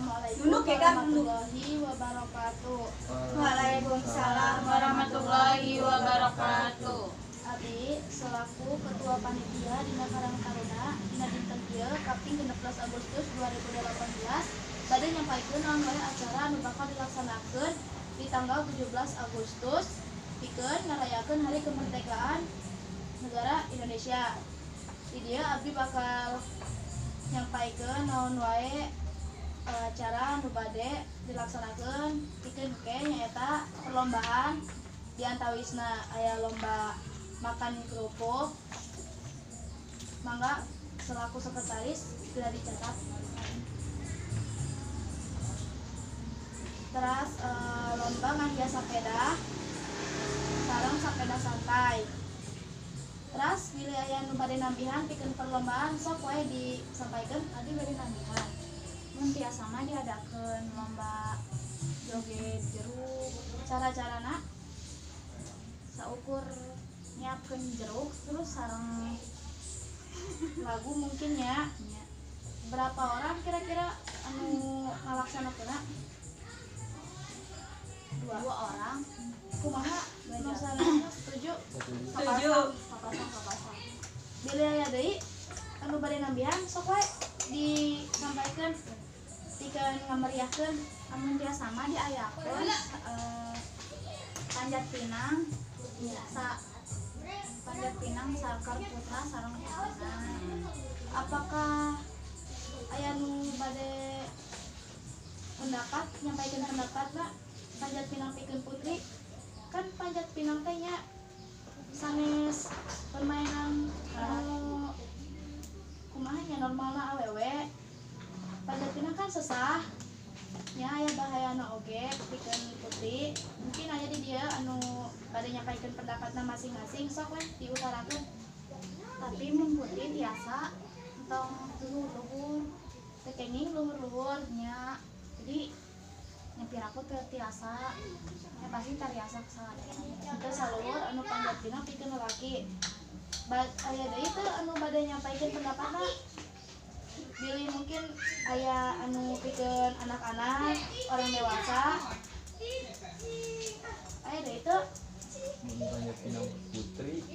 Assalamualaikum Nunduk ya, Kak, nunduk. Warahmatullahi wabarakatuh. Waalaikumsalam warahmatullahi wabarakatuh. Abi selaku Ketua Panitia Dina Karang Taruna dina dinten ieu kaping 16 Agustus 2018 bade nyampaikeun naon wae acara anu bakal dilaksanakeun di tanggal 17 Agustus pikeun ngarayakeun Hari Kemerdekaan Negara Indonesia. Di dieu abdi bakal nyampaikeun naon wae acara anu bade dilaksanakeun pikeun ke nyaeta perlombaan, di antawisna aya lomba makan kerupuk. Mangga selaku sekretaris sudah dicatat. Terus lomba ngahias sepeda sareng sepeda santai. Terus bilih aya nu bade nambihan pikeun perlombaan, sok wae disampaikan. Tadi bade nambihan. Mun tiasa mah diadakeun lomba joget jeruk. Cara-carana? Saukur nyiapkeun jeruk terus sareng lagu mungkin ya. Nya. Berapa orang kira-kira anu ngalaksanakeunna? Dua. Dua orang. Kumaha? Dua nu jam. sanesna setuju? Setuju. Sapasang, sapasang. Bilih aya deui anu bade nambihan, sok wae disampaikan pikeun ngameriahkeun. Amun tiasa mah diayakeun panjat pinang sa panjat pinang sakar putra sareng putrina. Apakah aya nu bade pendapat, nyampaikan pendapat na panjat pinang pikeun putri? Kan panjat pinang teh nya sanes permainan anu kumaha nya, normalna awewe. Panjat pinang kan sesah nya, aya bahayana oge pikeun putri. Mungkin aya di dieu anu bade nyampaikan pendapatna masing-masing, sok weh diutarakeun. Tapi mun putri tiasa entong luhur-luhur. Teu kenging luhur-luhur? Nya, jadi nyepir aku teu tiasa ya, pasti tariasa salaki. Teu saluhur anu panjat pinang pikeun lalaki. Aya deui teu anu bade nyampaikeun pendapatna? Bilih mungkin aya anu pikeun anak-anak, orang dewasa, aya deui teu? Mun panjat pinang putri.